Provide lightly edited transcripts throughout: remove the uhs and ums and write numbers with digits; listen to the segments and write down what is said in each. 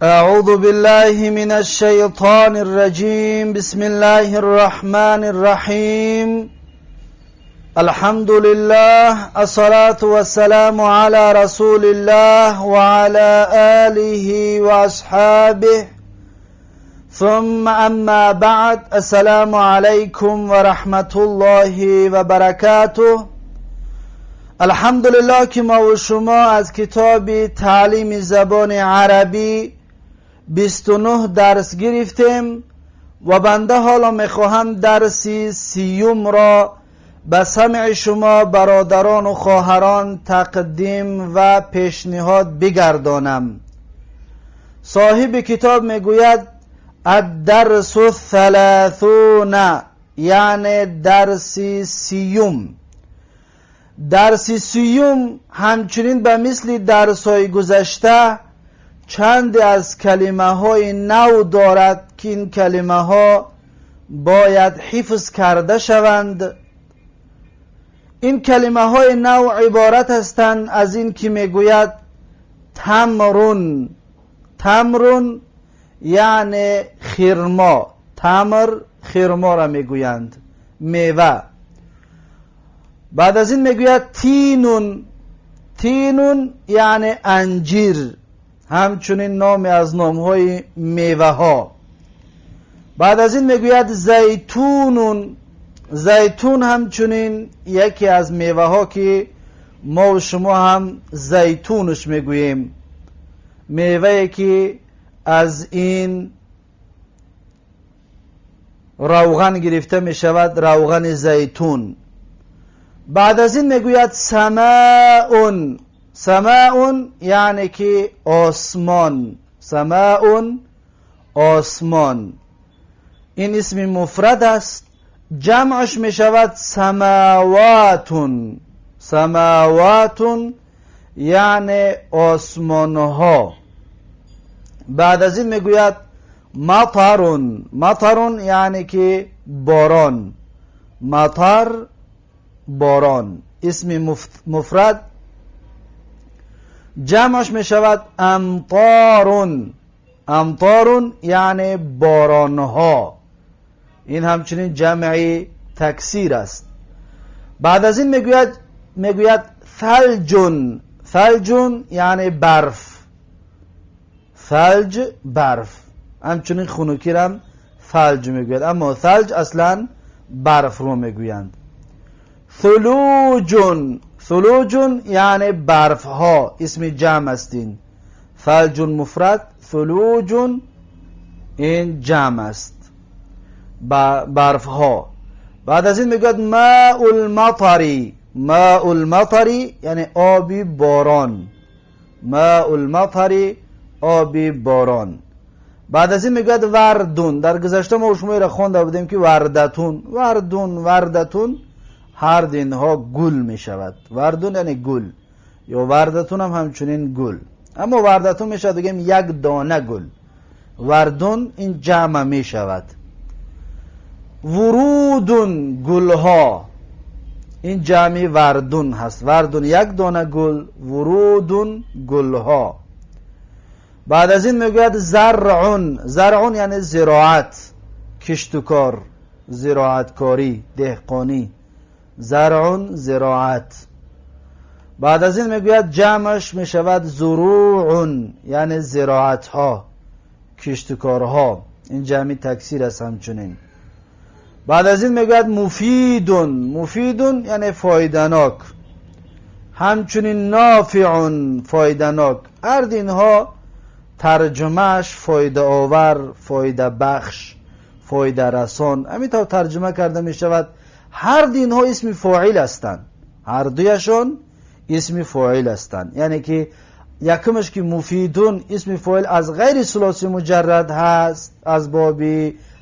أعوذ بالله من الشيطان الرجيم. بسم الله الرحمن الرحيم. الحمد لله، الصلاة والسلام على رسول الله وعلى آله وأصحابه، ثم أما بعد. السلام عليكم ورحمة الله وبركاته. الحمدلله که ما و شما از کتاب تعلیم زبان عربی 29 درس گرفتیم و بنده حالا میخواهم درس 30 را به سمع شما برادران و خواهران تقدیم و پیشنهاد بگردانم. صاحب کتاب میگوید الدرس الثلاثون، یعنی درس 30. درس 30 همچنین به مثل درس های گذشته چند از کلمه های نو دارد که این کلمه ها باید حفظ کرده شوند. این کلمه های نو عبارت هستند از این که میگوید تمرون. تمرون یعنی خرما. تمر خرما را میگویند، میوه. بعد از این میگوید تینون. تینون یعنی انجیر، همچنین نامی از نامهای میوه ها. بعد از این میگوید زیتونون. زیتون همچنین یکی از میوه ها که ما و شما هم زیتونش میگوییم، میوه که از این روغن گرفته می شود، روغن زیتون. بعد از این میگوید سماء. سماء یعنی که آسمان. سماء آسمان، این اسم مفرد است. جمعش می شود سماوات. سماوات یعنی آسمان ها. بعد از این میگوید مطر. مطر یعنی که باران. مطر باران، اسم مفرد. جمعش می شود امطار. امطار یعنی باران ها. این همچنین جمعی تکثیر است. بعد از این میگوید ثلج. ثلج یعنی برف. ثلج برف، همچنین خنکی هم ثلج میگوید، اما ثلج اصلا برف رو میگویند. ثلوج. ثلوج یعنی برف ها، اسم جمع استین. ثلج مفرد، ثلوج این جمع است، برف ها. بعد از این میگوید ماء المطر. ماء المطر یعنی آبی باران. ماء المطر آبی باران. بعد از این میگوید وردون. در گذشته ما شما را خوانده بودیم که وردتون، وردون، وردتون، هر اینها گل می شود. وردون یعنی گل، یا وردتون هم همچنین گل، اما وردتون می شود بگیم یک دانه گل، وردون این جمع می شود. ورودون گلها، این جمعی وردون هست. وردون یک دانه گل، ورودون گلها. بعد از این میگوید زرعون. زرعون یعنی زراعت، کشت و کار، زراعتکاری، دهقانی. زرعون زراعت. بعد از این میگوید جمعش میشود زروعون، یعنی زراعت ها، کشت و کارها. این جمعی تکثیر است همچنین. بعد از این میگوید مفیدون. مفیدون یعنی فایدناک، همچنین نافعون فایدناک. هر اینها ترجمهش فایده آور، فایده بخش، فایده رسان، همینطور ترجمه کرده می شود. هر اینها اسم فاعل هستند، هر دویشون اسم فاعل هستند. یعنی که یکمش که مفیدون اسم فاعل از غیر ثلاثی مجرد هست، از باب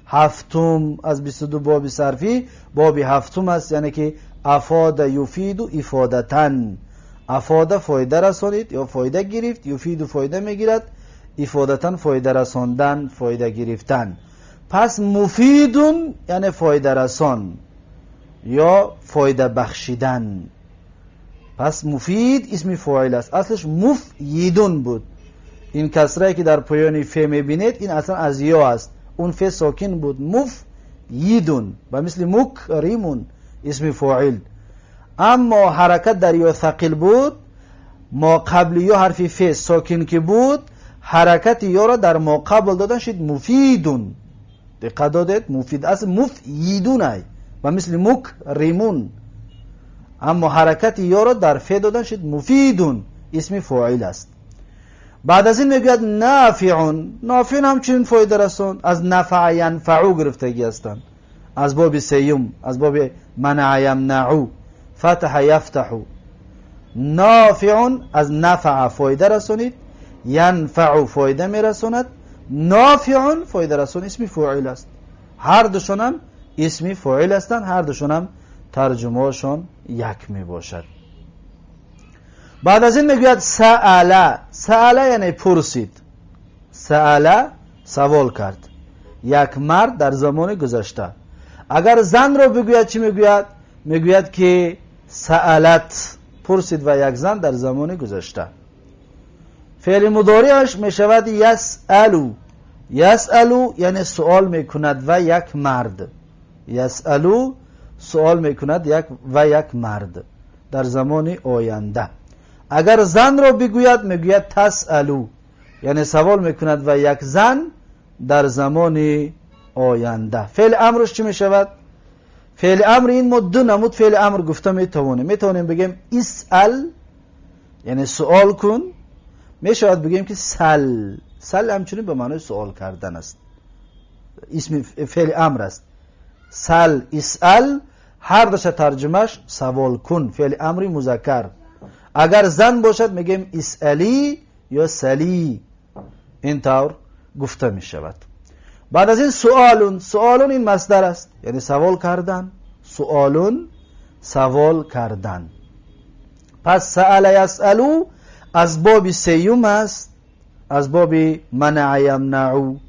هفتم، از 22 باب صرفی باب هفتم است، یعنی که افاد یفید افادتن. افاد فایده رسانید یا فایده گرفت، یفید فایده میگیرد، افادتن فایده رساندن، فایده گرفتن. پس مفیدون یعنی فایده رسان یا فایده بخشیدن. پس مفید اسم فاعل است، اصلش مفیدون بود. Ин касрае ки дар поёни фе мебинед, ин аслан аз ё аст. Он фе сокин буд. Муф йидун ба мисли мукримун, исми фоил. Аммо ҳаракат дар ё сақил буд, мо қабли ё ҳарфи фе сокин ки буд, ҳаракати ёро дар мо қабл додан шуд муфидун. Диққат додед? Муфид аст, муфйидун ай ба мисли мукримун. Аммо ҳаракати ёро дар фе додан шуд муфидун, исми фоил аст. Баъд аз ин мегӯяд нафиун. Нафиун ҳамчунин фоида расон, аз нафаа янфаъу гирифтагӣ ҳастанд, аз боби сеюм, аз боби манаа ямнаъу, фатаҳа яфтаҳу. Нафиун аз нафаа фоида расонид, янфаъу фоида мерасонад, нафиун фоида расон, исми фоил аст. Ҳар душонам исми фоил ҳастанд, ҳар душонам тарҷумаашон як мебошад. Баъд аз ин мегӯяд саала. Саала яъне пурсид. Саала савол кард як мард дар замони гузашта. Агар занро бигӯяд, чӣ мегӯяд? Мегӯяд ки саалат, пурсид ва як зан дар замони гузашта. Феъли мудориаш мешавад ясалу. Ясалу яъне суол мекунад ва як мард. Ясалу суол мекунад як ва як мард дар замони оянда. Агар занро бигӯяд, мегӯяд тасалу, яъне савол мекунад ва як зан дар замони оянда. Феъли амрш чӣ мешавад? Феъли амр, ин мо ду намуд феъли амр гуфта метавонем. Метавонем бигем исал, яъне суол кун, мешавад бигем ки сал. Сал ҳамчунин ба маънои суол кардан аст, исми феъли амр аст. Сал, исал, ҳар душа тарҷумаш савол кун, феъли амри музаккар. Агар зан бошад, мегӯем исалӣ ё салӣ, ин тавр гуфта мешавад. Баъд аз ин суолун. Суолун ин масдар аст, яъне савол кардан. Суолун савол кардан. Пас саала ясалу аз боби сеюм аст, аз боби манаа ямнаъу.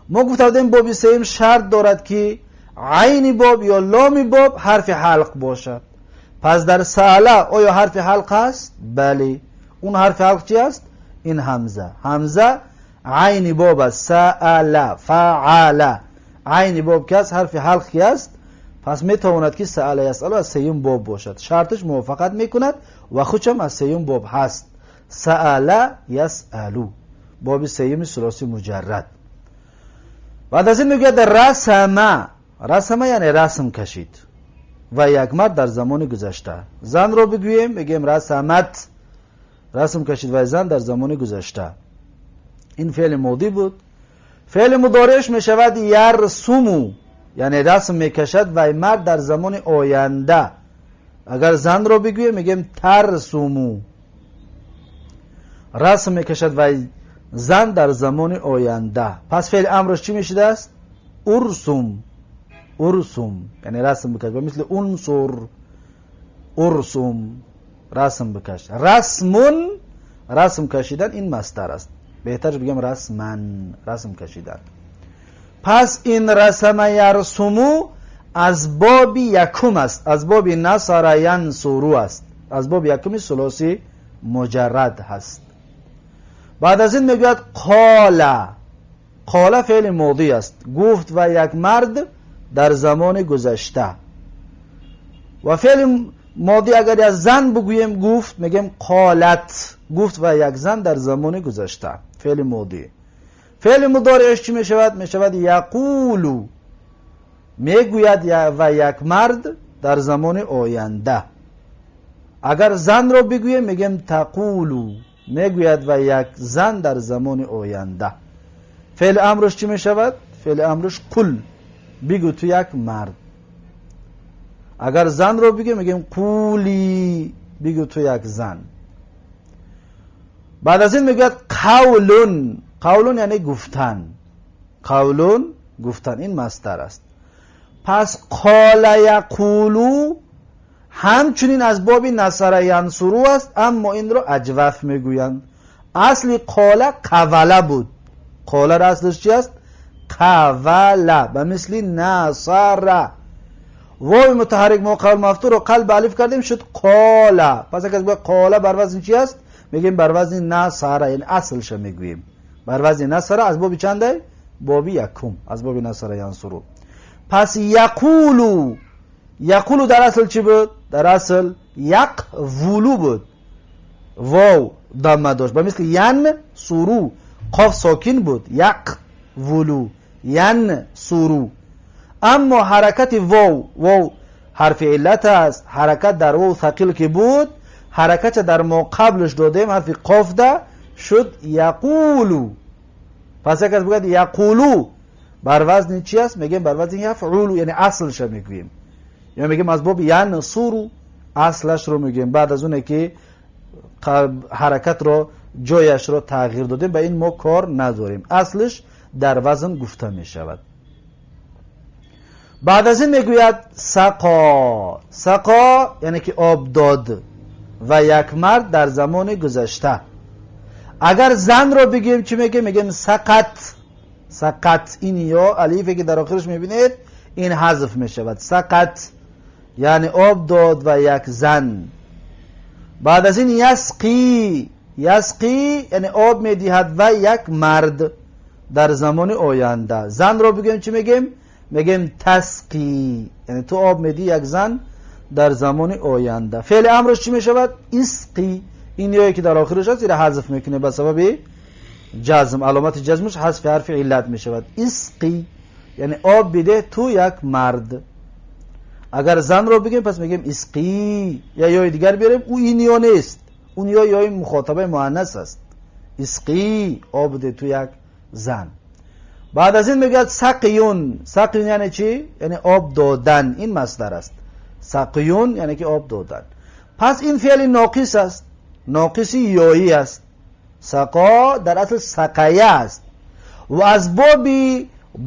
Мо гуфта будем, боби сеюм шарт дорад, ки айни боб ё ломи боб ҳарфи ҳалқ бошад. Пас дар саала оё ҳарфи ҳалқ ҳаст? Бале. Он ҳарфи ҳалқ чи аст? Ин ҳамза. Ҳамза айни боб аст. Саала, фаала, айни боб ки аст, ҳарфи ҳалқ ки аст, пас метавонад ки саала ясалу аз сеюм боб бошад. Шарташ мувофиқат мекунад ва худшам аз сеюм боб ҳаст. Саала ясалу, боби сеюми сулоси муҷаррад. Баъд аз ин мегӯяд расама. Расама яъне расм кашид ва як мард дар замони гузашта. Занро бигӯем, мегӯем расамат, расм кашид ва зан дар замони гузашта. Ин феъли модӣ буд. Феъли мудориаш мешавад ярсуму, яъне расм мекашад вай мард дар замони оянда. Агар занро бигӯем, мегӯем тарсуму, расм мекашад вай зан дар замони оянда. Пас феъли амрш чӣ мешудааст? Урсум. Урсум яъне расм бикаш, ба мисли унсур. Урсум расм бикаш. Расмун расм кашидан, ин масдар аст, беҳтарш бигем расман, расм кашидан. Пас ин расама ярсуму аз боби якум аст, аз боби насара янсуру аст, аз боби якуми сулоси муҷаррад ҳаст. Баъд аз ин мегӯяд қола. Қола феъли модӣ аст, гуфт ва як мард дар замони гузашта. Ва феъли модӣ агар як зан бигӯем, гуфт, мегӯем қолат, гуфт ва як зан дар замони гузашта, феъли модӣ. Феъли мудориаш чӣ мешавад? Мешавад яқулу, мегӯяд ва як мард дар замони оянда. Агар занро бигӯем, мегӯем тақулу, мегӯяд ва як зан дар замони оянда. Феъли амрш чӣ мешавад? Феъли амрш қул, бигӯ ту як мард. Агар занро бигӯем, мегӯем қулӣ, бигӯ ту як зан. Баъд аз ин мегӯяд қавлун. Қавлун яъне гуфтан. Қавлун гуфтан, ин масдар аст. Пас қола яқулу ҳамчунин аз боби насара янсуру аст, аммо инро аҷваф мегӯянд. Асли қола қавала буд. Қолара аслиш чи аст? Қавала, ба мисли насара. Вови мутаҳаррик мо қабл мафтуҳро қалб алиф кардем, шуд қола. Пас агар гӯяд қола бар вазн чи аст? میگیم بر وزن نصر، یعنی اصلش میگوییم بر وزن نصر. از باب چنده؟ باب یکم، از باب نصر ینصرو. پس یقولو، یقولو در اصل چی بود؟ در اصل یقولو بود، واو ضمه داشت، به مثل ین سورو، قاف ساکن بود، یقولو ین سورو. اما حرکت واو، واو حرف علت است، حرکت در واو ثقیل که بود، حرکت در ما قبلش دادیم حرف قاف ده شد یقولو. پس یک از بگید یقولو بر وزن چی است؟ میگیم بر وزن یفعولو، یعنی اصلش میگوییم، یا میگیم از باب ینصرو اصلش رو میگیم. بعد از اونه که حرکت رو جایش رو تغییر دادیم، به این ما کار نداریم، اصلش در وزن گفته میشود. بعد از این میگوید سقا. سقا یعنی که آب داد و یک مرد در زمان گذشته. اگر زن رو بگیم چی میگیم؟ میگیم سقط. سقط، این یا الیفی که در آخرش میبینید این حذف میشود. سقط یعنی آب داد و یک زن. بعد از این یسقی. یسقی یعنی آب میدهد و یک مرد در زمان آینده. زن رو بگیم چی میگیم؟ میگیم تسقی، یعنی تو آب میدی یک زن در زمان آینده. فعل امرش چی میشود؟ اسقی. این یایی که در آخرش هست این حذف میکنه به سبب جزم، علامت جزمش حذف حرف علت میشود. اسقی یعنی آب بده تو یک مرد. اگر زن رو بگیم پس میگیم اسقی، یا یای دیگر بیاریم، او این یا نیست، اون یا یای مخاطبه مؤنث است. اسقی آب بده تو یک زن. بعد از این میگه سقیون. سقیون یعنی چی؟ یعنی آب دادن، این مصدر است. سقیون یعنی که آب دادن. پس این فعل ناقص است، ناقص یایی است. سقا در اصل سقیه است و از باب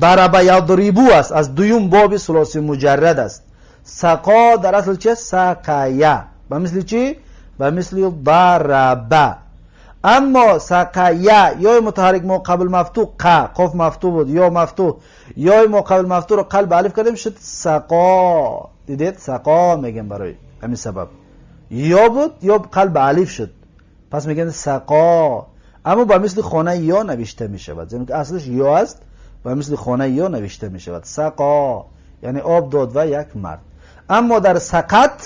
ضرب یضربو است، از دویم باب ثلاثی مجرد است. سقا در اصل چه؟ سقیه، به مثل چی؟ به مثل ضرب. اما سقیه یا متحرک ما قبل مفتوح ق، قاف مفتوح بود یا مفتوح، یا ما قبل مفتوح رو قلب الف کردیم شد سقا. دیدید؟ سقا میگم برای همین سبب یا بود یا قلب الف شد، پس میگن سقا. اما با مثل خانه یا نوشته میشود، یعنی که اصلش یا است، با مثل خانه یا نوشته میشود. سقا یعنی آب داد و یک مرد. اما در سقط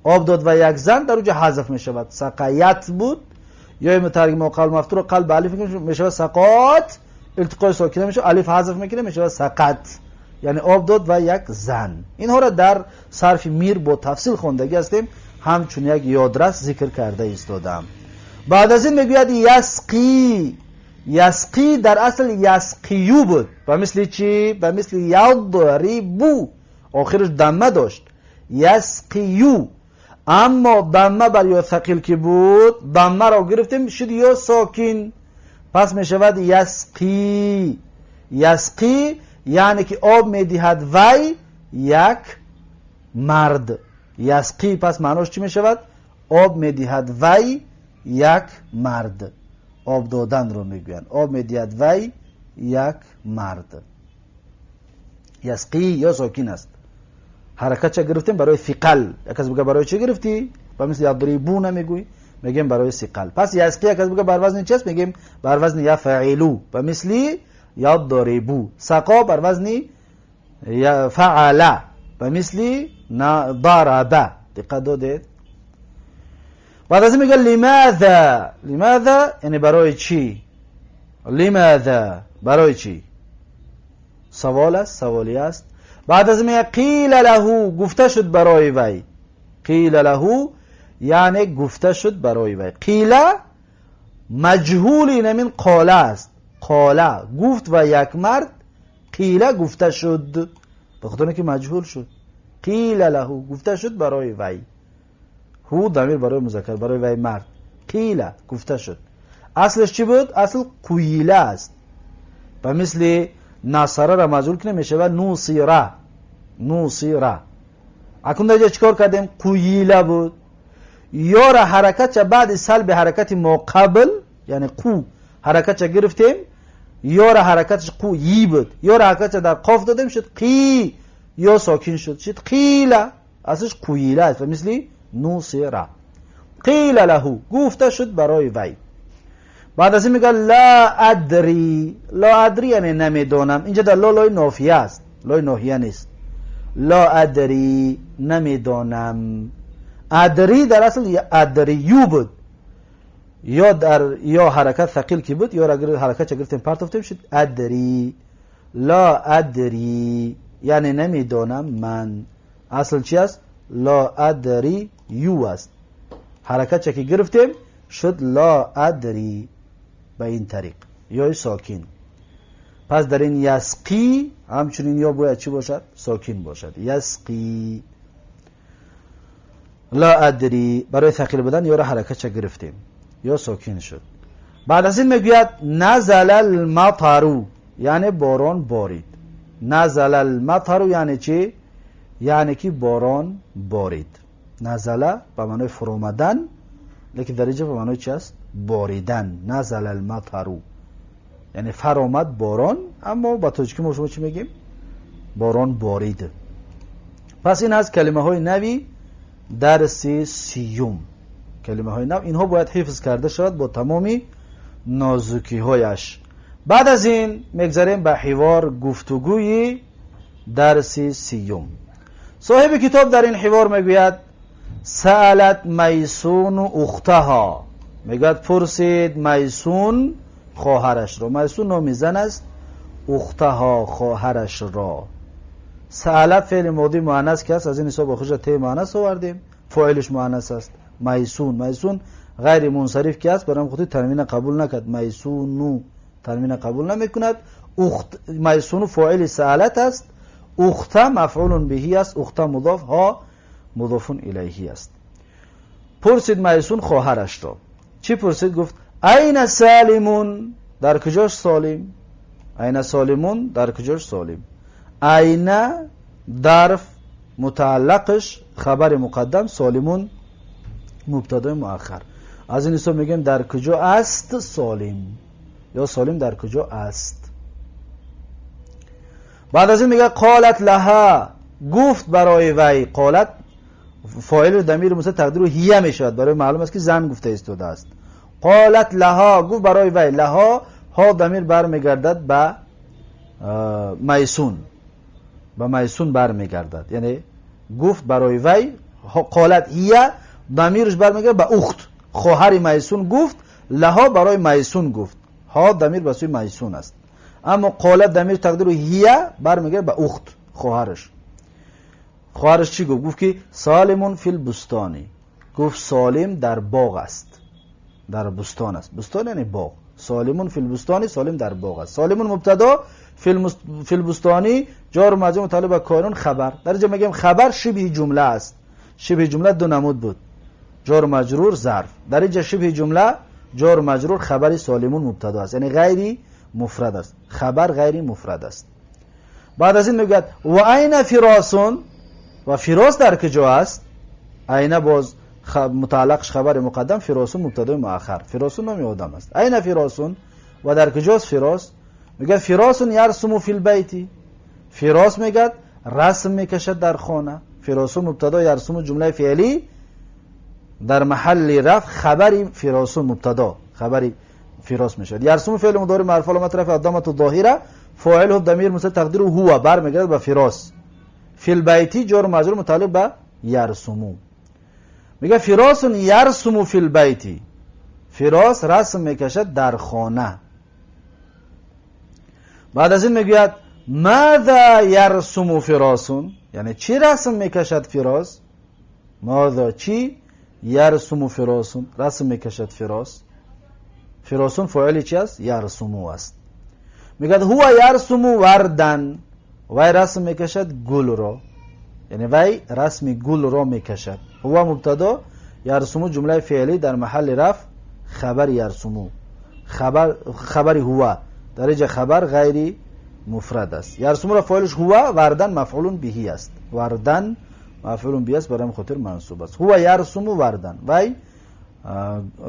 آب داد و یک زن در اونجا حذف میشود. سقیت بود یا متحرک ما قبل مفتوح رو قلب الف میشود سقاط، التقای ساکنه میشه، الف حذف میکنه میشود سقط، یعنی آب داد و یک زن. اینها را در صرف میر با تفصیل خوندگی هستیم، همچون یک یادرس ذکر کرده ایستادم. بعد از این میگوید یسقی. یسقی در اصل یسقیو بود، و مثل چی؟ به مثل یضربو، آخرش دمه داشت، یسقیو. اما دمه بر یا ثقیل که بود، دمه را گرفتیم شد یا ساکن، پس می شود یسقی. یسقی یعنی که آب میدهد وی یک مرد. یسقی پس معناش چی می شود؟ آب میدهد وی یک مرد. آب دادن رو میگویند، آب میدهد وی یک مرد. یسقی یا ساکن است. حرکت چه گرفتیم؟ برای ثقل. یک از بگه برای چه گرفتی؟ و مثل یضربون میگوی، میگیم برای ثقل. پس یسقی یک از بگه بر وزن چیست؟ میگیم بر وزن یفعلو و مثل یضربو. سقا بر وزن فعل و مثل ضرب. دقت دادید؟ بعد از این میگه لماذا. لماذا یعنی برای چی؟ لماذا برای چی؟ سوال است، سوالی است. بعد از میگه قیل له، گفته شد برای وی. قیل له یعنی گفته شد برای وی. قیل مجهول اینمین قاله است. قاله گفت و یک مرد، قیل گفته شد، به خاطر اینکه مجهول شد. قیل له گفته شد برای وی. هو ضمیر برای مذکر، برای وی مرد. قیل گفته شد. اصلش چی بود؟ اصل قیله است. و مثل نصره را مجهول کنه میشه و نوصیره. نوصیره. اکنون در چیکار کردیم؟ قیله بود. یا را حرکت چه بعد سلب حرکت ما قبل، یعنی قو حرکت چه گرفتیم، یا را حرکتش قو یی بود، یا را حرکت در قاف دادیم شد قی، یا ساکن شد شد قیله. اصلش قیله است و مثل نوصیره. قیل له، گفته شد برای وی. بعد از این میگه لا ادری. لا ادری یعنی نمیدونم. اینجا در لا، لای نافیه است، لای ناهیه نیست. لا ادری، نمیدونم. ادری در اصل ادریو بود، یا در یا حرکت ثقیل کی بود، یا اگر حرکت گرفتیم پرتفتیم شد ادری. لا ادری یعنی نمیدونم من. اصل چی است؟ لا ادری یو است. حرکت که گرفتیم شد لا ادری به این طریق یا ساکین. پس در این یسقی همچنین یا باید چی باشد؟ ساکین باشد. یسقی. لا ادری برای ثقیل بودن یا را حرکت گرفتیم یا ساکین شد. بعد از این میگوید نزل المطر، یعنی باران بارید. نزل المطر یعنی چی؟ یعنی که باران بارید. نزل به معنای فرامدن، لیکن در اینجا به معنای چی است؟ باریدن. نزل المطر یعنی فرامد باران، اما با تاجیکی ما شما چی میگیم؟ باران بارید. پس این از کلمه های نوی درس سیوم. کلمه های نو اینها باید حفظ کرده شود با تمامی نازکی هایش. بعد از این میگذریم به حوار گفتگوی درس سیوم. صاحب کتاب در این حوار میگوید سألت میسون اختها. میگوید پرسید میسون خواهرش را. میسون نام زن است، اختها خواهرش را. سألت فعل ماضی مؤنث که است، از این حساب آخرش ت مؤنث آوردیم، فاعلش مؤنث است. میسون، میسون غیر منصرف که است، برای خاطر تنوین قبول نکرد. میسونو تنوین قبول نمیکند. اخت، میسون فاعل سألت است، اخت مفعول بهی است، اخت مضاف، ها مضاف الیه است. پرسید میسون خواهرش را. چی پرسید؟ گفت این سالمون، در کجاش سالم؟ این سالمون، در کجاش سالم؟ این ظرف متعلقش خبر مقدم، سالمون مبتدای مؤخر. از این حساب میگیم در کجا است سالم، یا سالم در کجا است. بعد از این میگه قالت لها، گفت برای وی. قالت فاعل ضمیر مستتر تقدیر هیه میشود، برای معلوم است که زن گفته ایستاده است. قالت لها، گفت برای وی. لها، ها ضمیر برمیگردد به میسون، به میسون برمیگردد، یعنی گفت برای وی. قالت هیه ضمیرش برمیگرده به اخت، خواهر میسون گفت. لها برای میسون گفت، ها ضمیر به سوی میسون است. اما قالت ضمیر تقدیر هیه برمیگرده به اخت، خواهرش. خواهرش چی گفت؟ گفت که سالمون فی البستانی، گفت سالم در باغ است، در بستان است. بستان یعنی باغ. سالمون فی البستانی، سالم در باغ است. سالمون مبتدا، فی البستانی جار و مجرور متعلق به کائنون خبر. در اینجا میگیم خبر شبه جمله است. شبه جمله دو نمود بود، جار و مجرور ظرف. در اینجا شبه جمله جار و مجرور خبر سالمون مبتدا است، یعنی غیری مفرد است، خبر غیری مفرد است. بعد از این میگوید و عین فراسون، و فراس در کجا است؟ عین باز متعلقش خبر مقدم، فراسون مبتدای مؤخر. فراسون نام آدم است. عین فراسون، و در کجاست فراس؟ میگه فراسون یرسم فی البیت. فراس میگه رسم میکشد در خانه. فراسون مبتدا، یرسم جمله فعلی در محل رفع خبر فراسون مبتدا، خبر فراس میشد. یرسم فعل مضارع مرفوع علامت رفع الضمه الظاهره، فاعله ضمیر مستتر تقدیره هو، برمیگرده به فراس. فی البیتی جار و مجرور متعلق به یرسمو. میگه فراس یرسم فی البیتی، فراس رسم میکشد در خانه. بعد از این میگوید ماذا یرسم فراسون، یعنی چی رسم میکشد فراس؟ ماذا چی؟ یرسم فراسون، رسم میکشد فراس. فراسون فاعل چی است؟ یرسمو است. میگه هو یرسم وردن، وی رسم میکشد گل را، یعنی وی رسم گل را میکشد. هو مبتدا، یرسمو جمله فعلی در محل رفع خبر یرسمو، خبر هو، در اینجا خبر غیری مفرد است. یرسمو را فاعلش هو، وردن مفعول بهی است، وردن مفعول به است، برای خاطر منصوب است. هو یرسمو وردن، وی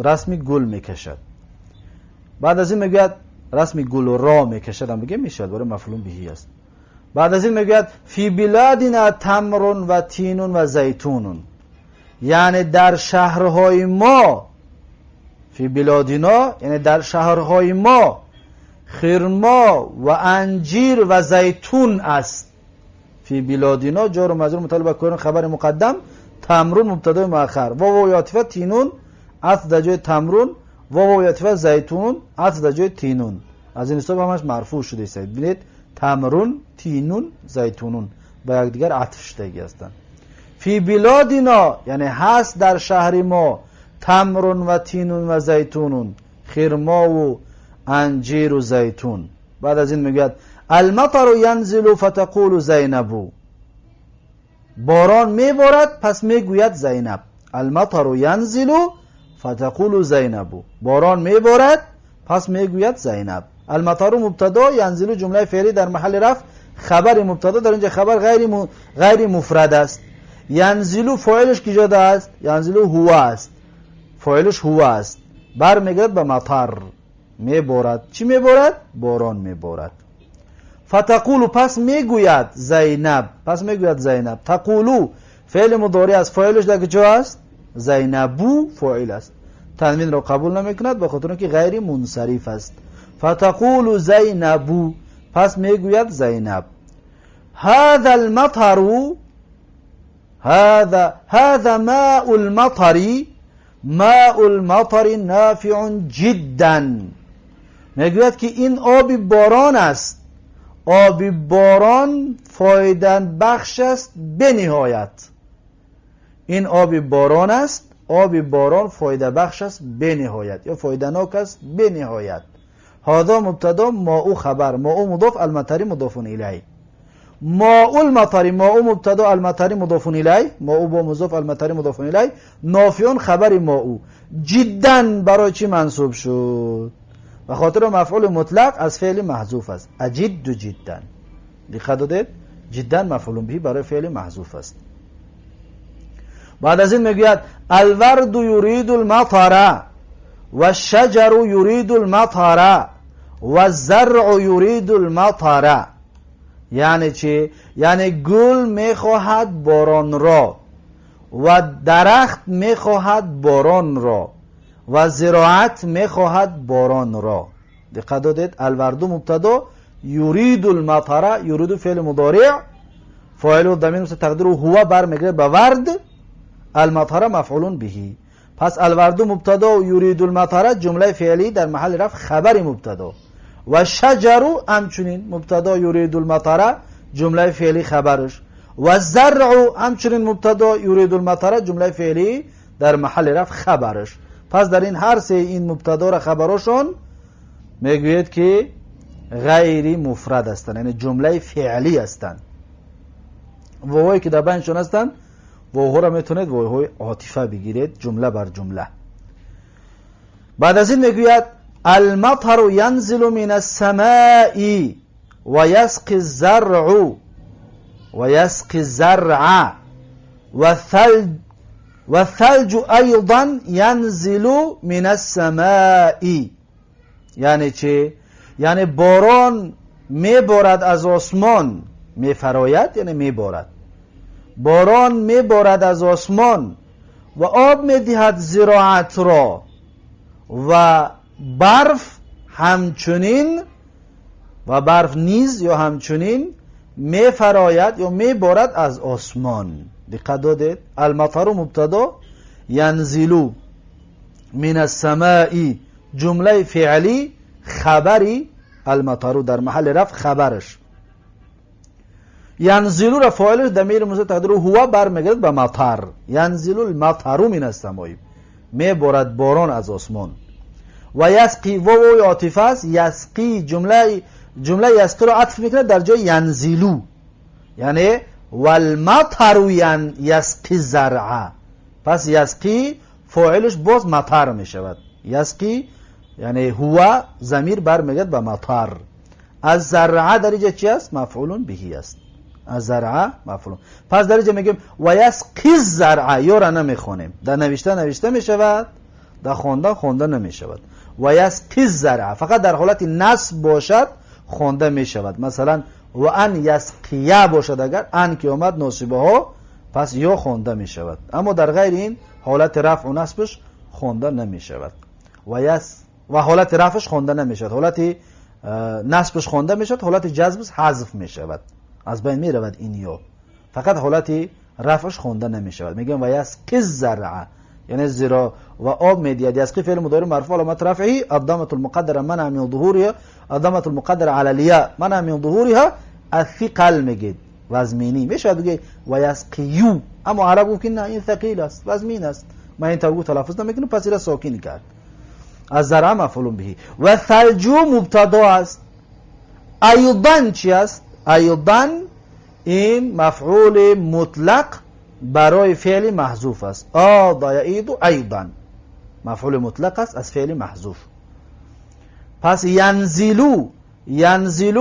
رسم گل میکشد. بعد از این میگوید رسم گل را میکشد، هم بگه میشد، برای مفعول بهی است. بعد از این میگوید فی بلادنا تمر و تین و زیتون. یعنی در شهرهای ما، فی بلادنا یعنی در شهرهای ما خرما و انجیر و زیتون است. فی بلادنا جار و مجرور متعلق به خبر مقدم، تمرون مبتدای مؤخر، واو عاطفه تینون عطف در جای تمرون، واو عاطفه زیتون عطف در جای تینون. از این حساب همش مرفوع شده است. ببینید تمرون، تینون، زیتونون با یکدیگر عطف شدگی هستند. فی بلادنا یعنی هست در شهر ما تمرون و تینون و زیتونون، خرما و انجیر و زیتون. بعد از این میگوید المطر ینزل فتقول زینب، باران میبارد پس میگوید زینب. المطر ینزل فتقول زینب، باران میبارد پس میگوید زینب. المطر مبتدا، ینزل جمله فعلی در محل رفع خبر مبتدا، در اینجا خبر غیر مفرد است. ینزل فاعلش کجا است؟ ینزل هو است، فاعلش هو است، برمیگرد به مطر، میبارد. چی میبارد؟ باران میبارد. فتقول پس میگوید زینب، پس میگوید زینب. تقولو فعل مضارع است، فاعلش در کجا است؟ زینبو فاعل است، تنوین را قبول نمیکند به خاطر اینکه غیر منصرف است. فتقول زینبو پس میگوید زینب. هذا المطر، هذا ماء المطر، ماء المطر نافع جدا. میگوید که این آب باران است، آب باران فایده بخش است به نهایت. این آب باران است، آب باران فایده بخش است به نهایت یا فایده ناک است به نهایت. هذا مبتدا، ماء خبر، ماء مضاف، المطر مضاف الیه. ماء المطر، ماء مبتدا، المطر مضاف الیه، ماء با مضاف، المطر مضاف الیه، نافع خبر ماء. جدا برای چی منصوب شد؟ به خاطر مفعول مطلق از فعل محذوف است. اجد جدا، دقت دادید؟ جدا مفعول به برای فعل محذوف است. بعد از این میگوید الورد یرید المطر والشجر یرید المطر والزرع یرید المطر. یعنی چی؟ یعنی گل میخواهد باران را و درخت میخواهد باران را و زراعت میخواهد باران را. دقت دادید؟ الورد مبتدا، یرید المطر، یرید فعل مضارع، فاعل ضمیر مستتر تقدیره هو برمیگرده به ورد، المطر مفعول به. پس الورد مبتدا و یرید المطر جمله فعلی در محل رفع خبر مبتدا، و شجر همچنین مبتدا، یرید المطر جمله فعلی خبرش، و زرع همچنین مبتدا، یرید المطر جمله فعلی در محل رفع خبرش. پس در این هر سه این مبتدا را خبرشون میگوید که غیر مفرد هستند، یعنی جمله فعلی هستند. واوهایی که در بینشون هستند، واوها را میتونید واوهای عاطفه بگیرید، جمله بر جمله. بعد از این میگوید المطر ینزل من السماء و یسقی الزرع و یسقی الزرع والثلج ایضا ینزل من السماء. یعنی چی؟ یعنی باران میبارد از آسمان، میفراید یعنی میبارد، باران میبارد از آسمان و آب میدهد زراعت را، و برف همچنین، و برف نیز یا همچنین میفراید یا میبارد از آسمان. دقت دادید؟ المطر مبتدا، ینزل من السماء جمله فعلی خبری المطر در محل رفع خبرش. ینزل را فاعلش ضمیر مستتر تقدیره هو برمیگرد به مطر، ینزل المطر من السماء، میبارد باران از آسمان. و یسقی، واو عاطفه است، یسقی جمله یسقی را عطف میکنه در جای ینزلو، یعنی والمطر یسقی الزرع. پس یسقی فاعلش باز مطر میشود، یسقی یعنی هو ضمیر برمیگرد به مطر. از زرع در اینجا چی است؟ مفعول بهی است. از زرع مفعول. پس در اینجا میگیم و یسقی الزرع، یا را نمیخوانیم، در نوشته نوشته میشود، در خوانده خوانده نمیشود. و یسقی الزرع فقط در حالت نصب باشد خوانده میشود. مثلا و ان یسقیه باشد، اگر ان که آمد ناصبه ها Пас ё хонда мешавад, аммо дар ғайри ин ҳолати рафъу насбаш хонда намешавад ва ҳолати рафъаш хонда намешавад, ҳолати насбаш хонда мешавад, ҳолати ҷазмаш ҳазф мешавад, аз байн меравад ин ё. Фақат ҳолати рафъаш хонда намешавад. Мегӯям ва ясқи заръа, яъне зиро ва об медиҳад. Ясқи феъли мудори марфуъ, аломат рафъи الضمة المقدرة منع من ظهورها الضمة المقدرة على الياء منع من ظهورها الثقل. Мегӯед вазминӣ мешавад, бигӯед ва ясқию, аммо араб гуфт ки на, ин ثقیل аст, вазмин аст, ман ин тавр талаффуз намекунам, пас ира сокин кард. الزرع مفعول به و الثلج مبتدا аст. أيضا چی аст? أيضا این مفعول مطلق برای فعل محذوف است. عاض یعیض عیضا مفعول مطلق است از فعل محذوف. پس ينزل، ينزل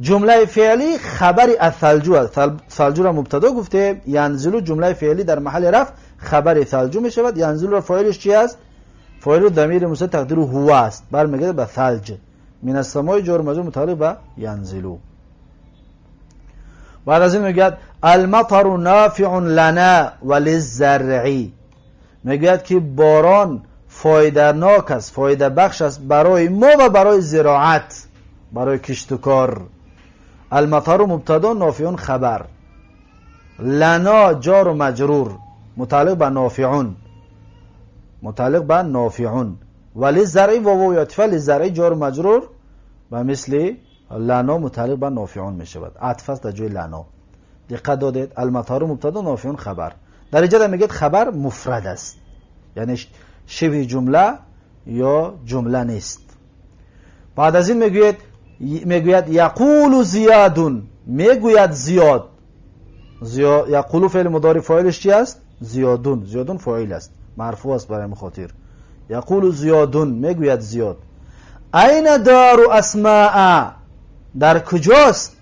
جمله فعلی خبر الثلج است. ثلج را مبتدا گفته. ينزل جمله فعلی در محل رفع خبر ثلج می شود. ينزل را فاعلش چی است؟ فاعل ضمیر مستتر تقدیر هو است، برمیگرده به ثلج. من السماء جار مجرور متعلق به ينزل. بعد از این میگوید المطر نافع لنا وللزرع. میگوید که باران فایده است، فایده بخش است برای ما و برای زراعت، برای کشت و کار. المطر مبتدا، نافع خبر، لنا جار و مجرور متعلق به نافع، متعلق به نافع، وللزرع واو عطفه، للزرع جار و مجرور و مثل لنا متعلق به نافع می شود، عطف است در جای لنا. دقت دادید؟ المطر مبتدا، نافع خبر. در اینجا میگه خبر مفرد است، یعنی شبه جمله یا جمله نیست. بعد از این میگوید یقول زیاد، میگوید زیاد. زیاد یقول فعل مضارع، فاعلش چی است؟ زیادون. زیادون فاعل است، مرفوع است. برای خاطر یقول زیادون، میگوید زیاد. أين دار أسماء؟ در کجاست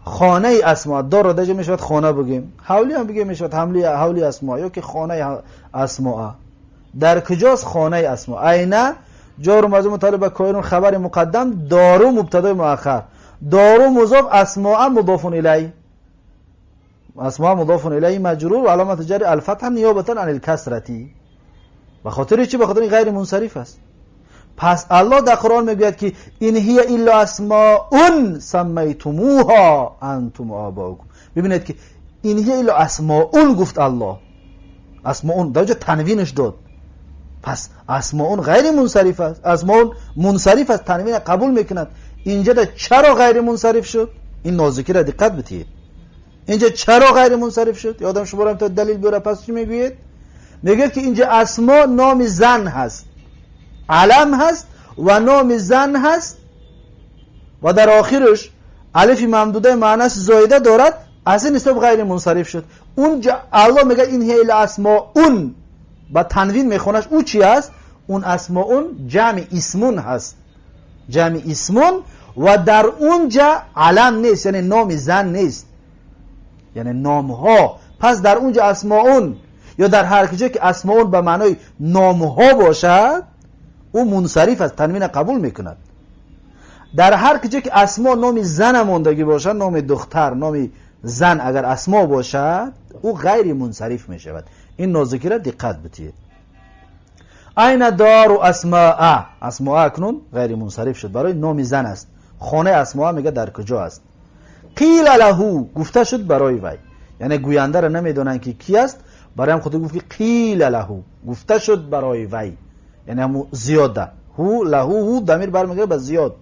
خانه اسما؟ دار را در میشود خانه بگیم، حولی هم بگیم میشود، حملی حولی اسما یا که خانه اسما. در کجاست خانه اسما؟ أين جار و مجرور متعلق به کائن خبر مقدم، دار مبتدای مؤخر، دار مضاف، اسماء مضاف الیه، اسماء مضاف الیه مجرور و علامت جر الفتح نیابتا عن الکسرة. به خاطر چی؟ به خاطر غیر منصرف است. پس الله در قرآن میگوید که إن هي إلا أسماء سمیتموها أنتم وآباؤکم. ببینید که إن هي إلا أسماء گفت الله، أسماء در تنوینش داد. پس أسماء غیر منصرف است، أسماء منصرف است، تنوین قبول میکند. اینجا چرا غیر منصرف شد؟ این نازکی را دقت بدهید. اینجا چرا غیر منصرف شد؟ یادم شما را تا دلیل بیاره. پس چی میگویید؟ میگه که اینجا اسما نام زن هست، علم هست و نام زن هست و در آخرش الف ممدوده مؤنث زایده دارد، از این حساب غیر منصرف شد. اونجا الله میگه إن هي إلا أسماء، با تنوین میخونش. او چی است؟ اون أسماء جمع اسم هست، جمع اسم و در اونجا علم نیست، یعنی نام زن نیست، یعنی نام ها. پس در اونجا أسماء یا در هر کجا که أسماء به معنای نام ها باشد، او منصرف است، تنوین قبول میکند. در هر کجا که اسما نام زن ماندگی باشد، نام دختر، نام زن اگر اسما باشد، او غیر منصرف می شود. این نازکی را دقت بدهید. أين دار أسماء؟ اسماء اکنون غیر منصرف شد، برای نام زن است. خانه اسماء میگه در کجا است؟ قیل له، گفته شد برای وی، یعنی گوینده را نمیدونن که کی است. برای هم خود گفت که قیل له، گفته شد برای وی، یعنی همو زیاده. هو له، هو ضمیر برمیگرده به زیاد.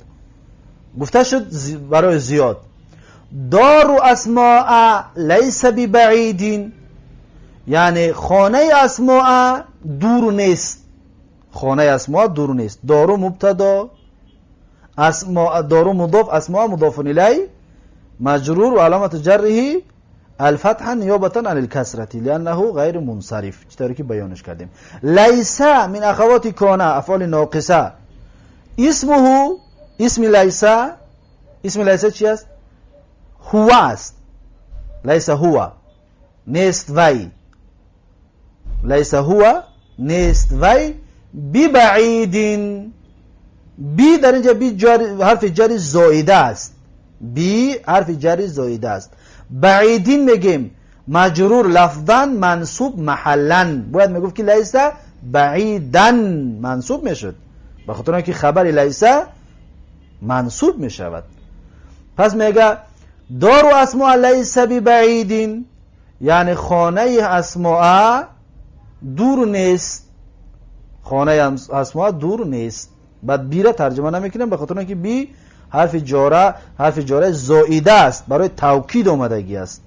گفته شد برای زیاد دار أسماء ليس ببعید، یعنی خانه اسماء دور نیست، خانه اسماء دور نیست. دار مبتدا، اسماء دار مضاف، اسماء مضاف الیه مجرور و علامت جره الفتح نیابتا عن الکسرة لانه غیر منصرف، چطوری که بیانش کردیم. ليس من اخوات کان، افعال ناقصه. اسمه، اسم ليس، اسم ليس چی است؟ هو است. ليس هو، نیست وی. ليس هو، نیست وی. ببعید، بِ در اینجا بِ جر، حرف جر زائده است. بِ حرف جر زائده است. بعید میگیم. مجرور لفظا منصوب محلا. باید میگفت که لیس بعیدا منصوب میشد، به خاطر اینکه خبر لیس منصوب میشود. پس میگه دار اسماء لیس ببعید، یعنی خانه اسماء دور نیست، خانه اسماء دور نیست. بعد بی را ترجمه نمیکنیم به خاطر اینکه بی حرف جاره، حرف جاره زائده است، برای توکید آمدگی است.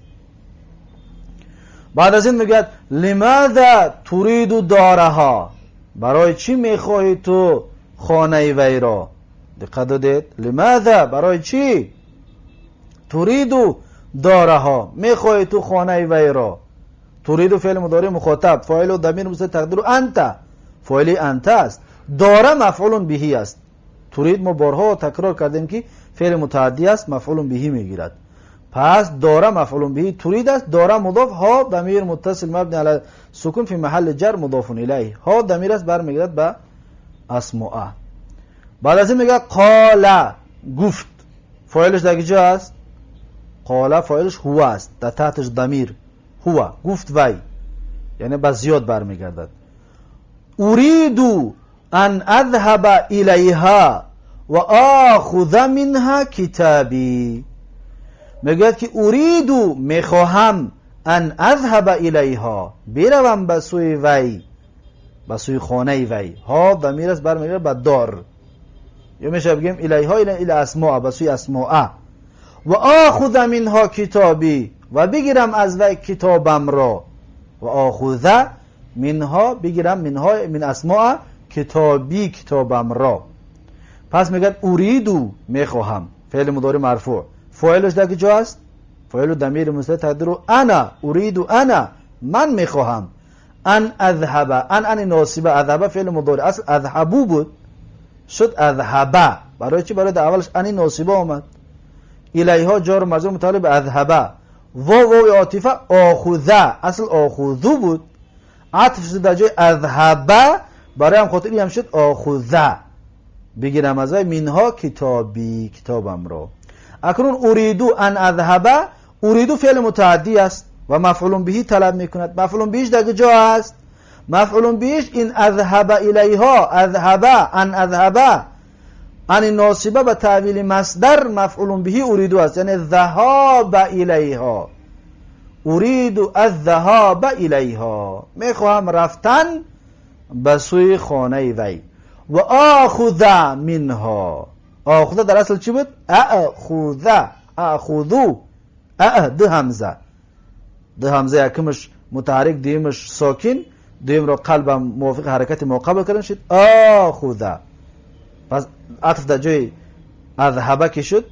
بعد از این میگوید لماذا تريد دارها، برای چی میخواهی تو خانه وی را؟ دقت دادید، لماذا برای چی، تريد دارها میخواهی تو خانه وی را. تريد فعل مضارع مخاطب، فاعل و ضمیر مستتر تقدیر انت، فاعل انت است. داره مفعول بهی است. تريد ما بارها تکرار کردیم که فعل متعدی است، مفعول بهی میگیرد. پس داره مفعول به تريد است، داره مضاف، ها ضمیر متصل مبنی علی سکون فی محل جر مضاف الیه، ها ضمیر است برمیگردد به اسماء. بعد از این میگه قال گفت، فاعلش در کجا است؟ قال فاعلش هو است، در تحتش ضمیر هو، گفت وی، یعنی به زیاد برمیگردد. اريد ان اذهب الیها و آخذ منها کتابی، میگوید که اريد میخواهم، ان اذهب الیها بروم به سوی وی، به سوی خانه وی. ها ضمیر است برمیگرده به دار، یا میشه بگیم الیها الی اسماء، به سوی اسماء. و آخذ منها کتابی، و بگیرم از وی کتابم را. و آخذ منها بگیرم، منها من اسماء، کتابی کتابم را. پس میگه اريد میخواهم، فعل مضارع مرفوع، فاعلش در کجا است؟ فاعل ضمیر مستتر تقدیر انا، اريد انا من میخواهم، ان اذهب، ان ان ناصبه، اذهب فعل مضارع، اصل اذهبو بود شد اذهب، برای چی؟ برای در اولش ان ناصبه آمد. الیها جار مجرور متعلق به اذهب، واو واو عاطفه، آخذ اصل آخذو بود، عطف شد در جای اذهب، برای هم خاطر هم شد آخذ، بگیرم از وی منها کتابی کتابم را. اکنون اريد ان اذهب، اريد فعل متعدی است و مفعول بهی طلب میکند. مفعول بهش در کجا است؟ مفعول بهش این اذهب الیها، اذهب ان اذهب، ان ناصبه به تاویل مصدر مفعول بهی اريد است، یعنی ذهاب الیها، اريد الذهاب الیها، میخواهم رفتن به سوی خانه وی. و آخذ منها، آخذ در اصل چی بود؟ اخذ، اخذو، ا دو همزه، دو همزه یکمش متحرک دیمش ساکن، دویم را قلبم موافق حرکت ما قبل کردن شد آخذ. پس عطف در جای اذهب که شد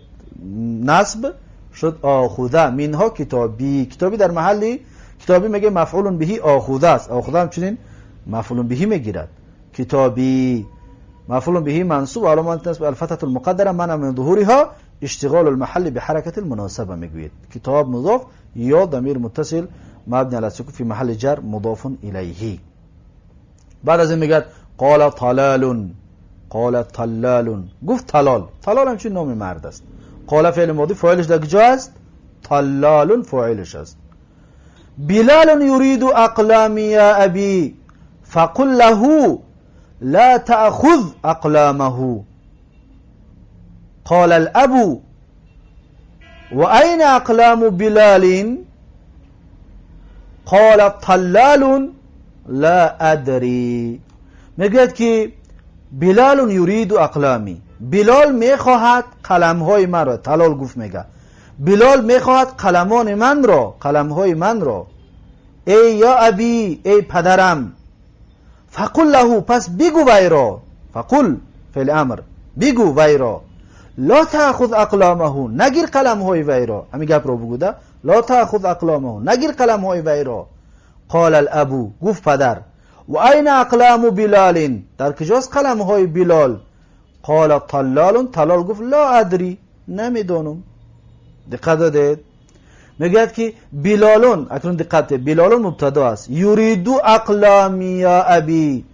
نصب شد آخذ منها کتابی، کتابی در محلی کتابی میگه مفعول بهی آخذ است، آخذ همچنین مفعول بهی میگیرد. کتابی مفعول به منصوب علامت نصب الفتحة المقدره منع من ظهورها اشتغال المحل بحركة المناسبه میگوید. کتاب مضاف یا ضمیر متصل مبنی علی السکون فی محل جر مضاف الیه. بعد از این میگه قال طلال، قال طلال، گفت طلال، طلال همچنین نام مرد است. قال فعل ماضی، فاعلش در کجا است؟ طلال فاعلش است. بلال یرید اقلامی یا ابی فقل له لا تأخذ أقلامه. قال الأب وأين أقلام بلال؟ قال طلال لا أدري. میگوید که بلال یرید اقلامی، بلال میخواهد قلمهای من را. طلال گفت، میگه بلال میخواهد قلمان من را، قلمهای من را. ای یا ابی، ای پدرم، فقل له، پس بگو وی را، فقل فعل امر، بگو وی را، لا تأخذ اقلامه، نگیر قلمهای وی را. همین گپ رو بگو ده، لا تأخذ اقلامه، نگیر قلمهای وی را. قال الابو، گفت پدر، و این اقلام بلال، در کجاست قلمهای بلال؟ قال طلال، طلال گفت لا ادری، نمیدانم. دقت دادید؟ میگوید که بلالون، اکنون دقت، بلالون مبتدا است. یرید اقلامی یا ابی،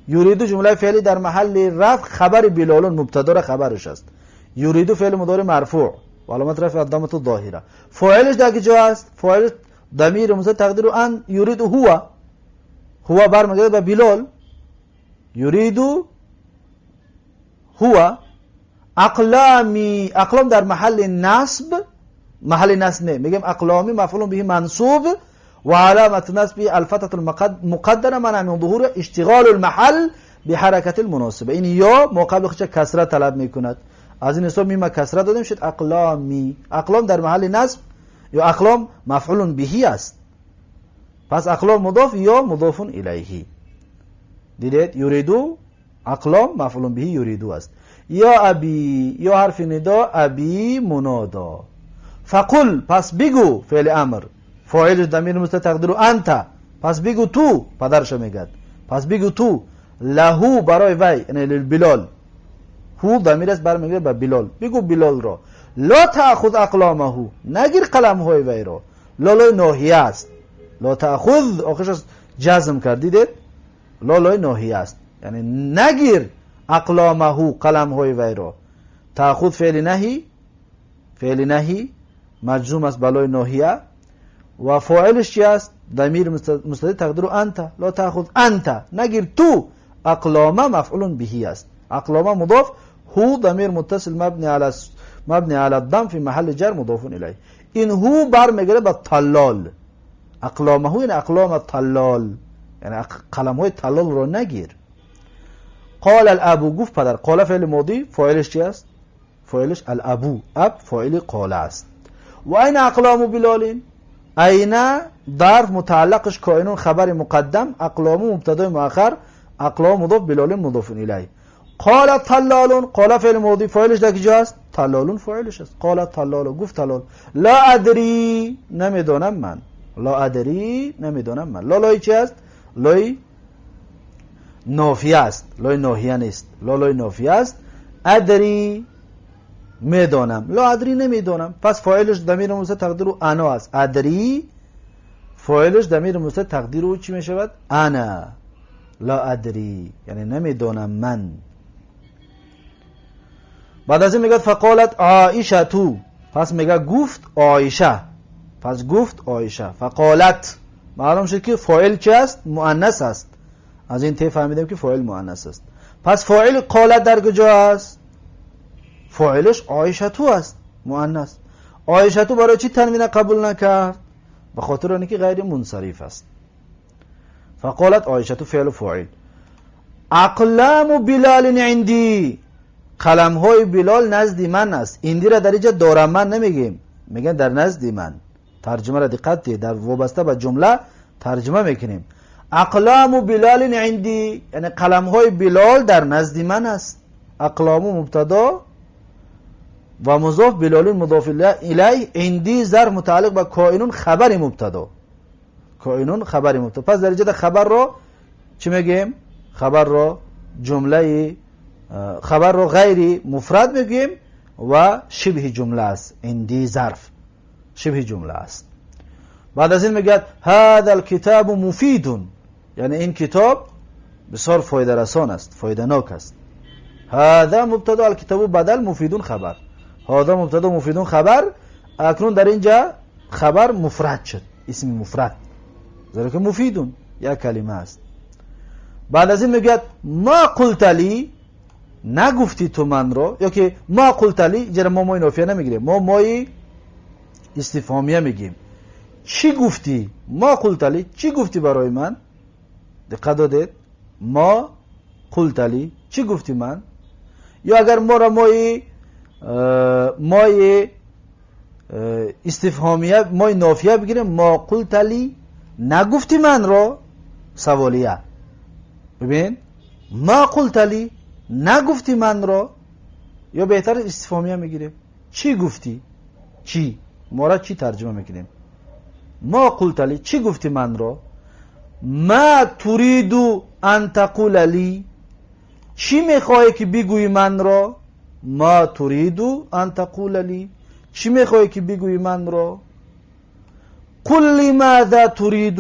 یرید جمله فعلی در محل رفع خبر بلالون مبتدا را خبرش است. یرید فعل مضارع مرفوع و علامت رفع الضمه الظاهره، فاعلش در کجا است؟ فاعل ضمیر مستتر تقدیر ان یرید هو، هو برمیگرده به بلال، یرید هو. اقلامی، اقلام در محل نصب، محل نصب نه، میگیم اقلامی مفعول به منصوب و علامت نصبه الفتحة المقدره منع من ظهور اشتغال المحل بحرکت المناسبه. این یا ما قبل خودش کسره طلب میکند، از این حساب میم کسره دادیم شد اقلامی. اقلام در محل نصب یا اقلام مفعول بهی است، پس اقلام مضاف یا مضاف الیه. دیدید یریدو اقلام مفعول بهی یریدو است. یا ابی، یا حرف ندا، ابی منادا. فقل، پس بگو، فعل امر، فاعل ضمیر مستتر تقدیر انت، پس بگو تو، پدرش میگد، پس بگو تو، لهو برای وی، یعنی بلال، هو ضمیر است برمیگرده به بلال، بگو بلال را، لا تأخذ اقلامه، نگیر قلم های وی را. لا لای ناهیه است، لا تأخذ آخرش جزم کرد، دیدید لا لای ناهیه است، یعنی نگیر اقلامه قلم های وی را. تأخذ فعل نهی، فعل نهی مجزوم است بلای ناهیه و فاعلش چی است؟ ضمیر مستتر تقدیر انت، لا تأخذ انت، نگیر تو، اقلامه مفعول بهی است، اقلامه مضاف، هو ضمیر متصل مبنی علی الضم فی محل جر مضاف الیه. این هو برمیگرده به طلال، اقلامه هو یعنی اقلام طلال، یعنی قلم های طلال رو نگیر. قال الابو، گفت پدر، قال فعل ماضی، فاعلش چی است؟ فاعلش الابو، اب فاعل قال است. و این اقلام بلال، این ظرف متعلقش کائنون خبر مقدم، اقلام مبتدا مؤخر، اقلام مضاف، بلال مضاف الیه. قال طلال، قال فعل ماضی، فاعلش در کجا است؟ طلال فاعلش است. قال طلال، گفت طلال، لا ادری، نمیدانم من، لا ادری نمیدانم من. لا لای چی است؟ لای نافیه است، لای ناهیه نیست، لا لای نافیه است. ادری میدانم، لا ادری نمیدانم. پس فاعلش ضمیر مستتر تقدیر انا است. ادری فاعلش ضمیر مستتر تقدیر چی میشود؟ انا. لا ادری یعنی نمیدانم من. بعد از این میگه فقالت عایشه تو، پس میگه گفت عایشه، پس گفت عایشه. فقالت معلوم شد که فاعل چی است؟ مؤنث است. از این ته فهمیدیم که فاعل مؤنث است. پس فاعل قالت در کجا است؟ فاعلش عایشه تو است، مؤنث. عایشه تو برای چی تنوین قبول نکرد؟ به خاطر اینکه غیر منصرف است. فقالت عایشه تو فعل فاعل. اقلام بلال عندی، قلم های بلال نزد من است. عندی را در اینجا دارم من نمیگیم، میگن در نزد من. ترجمه را دقت دید، در وابسته به جمله ترجمه میکنیم. اقلام بلال عندی یعنی قلم های بلال در نزد من است. اقلام مبتدا و مضاف، بلال مضاف الیه، عندی ظرف متعلق به کائنون خبر مبتدا، کائنون خبر مبتدا. پس در اینجا خبر را چی میگیم؟ خبر را جمله، خبر را غیر مفرد میگیم و شبه جمله است. عندی ظرف شبه جمله است. بعد از این میگه هذا الكتاب مفید، یعنی این کتاب بسیار فایده رسان است، فایده ناک است. هذا مبتدا، الکتاب بدل، مفیدون خبر. هذا مبتدا، مفیدون خبر. اکنون در اینجا خبر مفرد شد، اسم مفرد، زیرا که مفیدون یک کلمه است. بعد از این میگه ما قلت لی، نگفتی تو من رو، یا که ما قلت لی، اینجا ما مای نافیه نمیگیریم، ما مای استفهامیه میگیم. چی گفتی؟ ما قلت لی، چی گفتی برای من؟ دقت دادید؟ ما قلت لی، چی گفتی من؟ یا اگر ما را مای استفهامیه، مای نافیه بگیریم، ما قلت لی، نگفتی من را، سوالیه. ببین ما قلت لی، نگفتی من را، یا بهتر استفهامیه میگیریم، چی گفتی؟ چی؟ ما را چی ترجمه میکنیم؟ ما قلت لی، چی گفتی من را؟ ما تريد ان تقول لی، چی میخواهی که بگویی من را؟ ما تريد ان تقول لی، چی میخواهی که بگویی من را؟ قل لی ماذا تريد،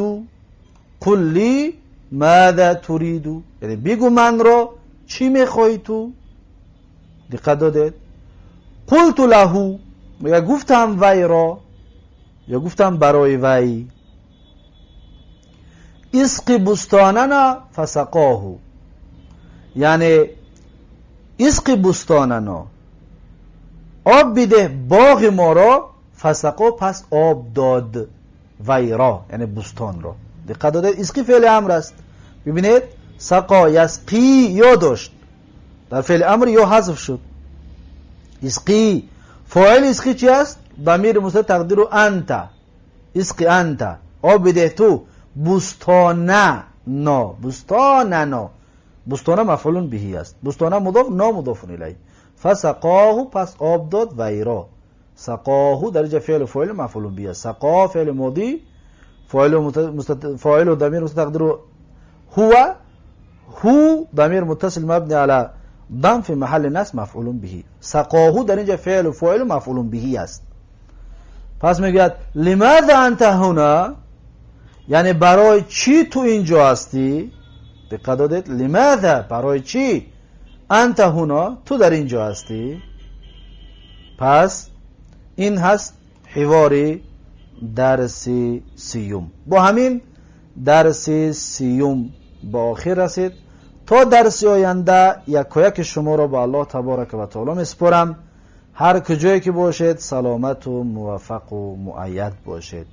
قل لی ماذا تريد، یعنی بگو من را چی میخواهی تو. دقت دادید؟ قلت له، میگه گفتم وی را، یا گفتم برای وی. اسق بستاننا فسقاه، یعنی اسق بستاننا، آب بده باغ ما را، فسقا پس آب داد ویرا، یعنی بستان را. دقت داده اسقی فعل امر است. ببینید سقا یسقی یا داشت در فعل امر یا حذف شد. اسقی فاعل اسقی چی است؟ ضمیر مستتر تقدیر انت، اسقی انت، آب بده تو، بستانه نا، بستانه نا، بستانه مفعول بهی است، بستانه مضاف نا مضاف الیه. فسقاه پس آب داد ویرا. سقاه در اینجا فعل فاعل مفعول به است. سقا فعل ماضی فاعل فاعل ضمیر مستتر تقدیر هو، هو ضمیر متصل مبنی علی ضم فی محل نصب مفعول به. سقاه در اینجا فعل فاعل مفعول به است. پس میگوید لماذا انت هنا، یعنی برای چی تو اینجا هستی؟ دقت دادید، لماذا برای چی، انت هنا تو در اینجا هستی. پس این هست حوار درس سیوم. با همین درس سیوم با آخر رسید. تا درس آینده یک شما را به الله تبارک و تعالی میسپارم. هر کجایی که باشید سلامت و موفق و مؤید باشید.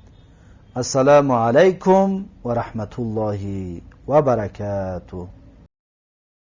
السلام علیکم و رحمت الله و برکاته.